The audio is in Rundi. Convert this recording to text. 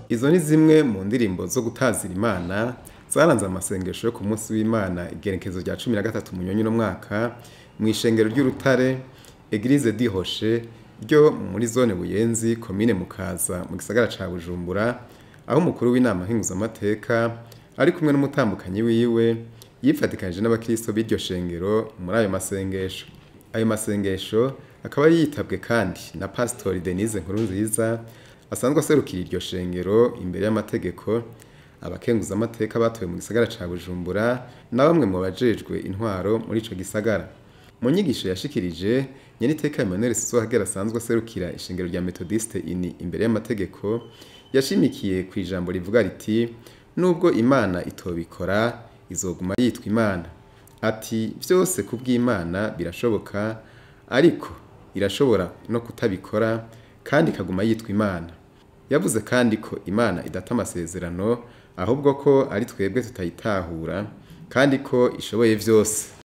Izo ni zimwe mu ndirimbo zo gutazira Imana zaranze amasengesho yo ku munsi w'Imana, igerekezo rya 13 Munyonyo no mwaka, mu ishengero ry'Urutare, Eglise du Rocher, ryo muri zone Buyenzi, komine Mukaza, mu gisagara ca Bujumbura, aho umukuru w'inama nkenguzamateka ari kumwe n'umutambukanyi wiwe yifatikanije n'abakristo b'iryo shengero muri ayo masengesho. Ayo masengesho akaba yitabwe kandi na Pastori Denise Nkurunziza, asanzwe aserukira iryo shengero imbere y'amategeko, abakenguzamateka batowe mu gisagara ca Bujumbura na bamwe mu bajejwe intwaro muri ico gisagara. Mu nyigisho yashikirije, Nyeniteka Emmanuel Sizohagera, asanzwe aserukira ishengero rya Methodiste ini imbere y'amategeko, yashimikiye ku ijambo rivuga riti: "Nubwo Imana itobikora, izoguma yitwa Imana." Ati: "Vyose kubw'Imana birashoboka, ariko irashobora no kutabikora kandi ikaguma yitwa Imana." Yavuze kandi ko Imana idata amasezerano, ahubwo ko ari twebwe tutayitahura, kandi ko ishoboye vyose.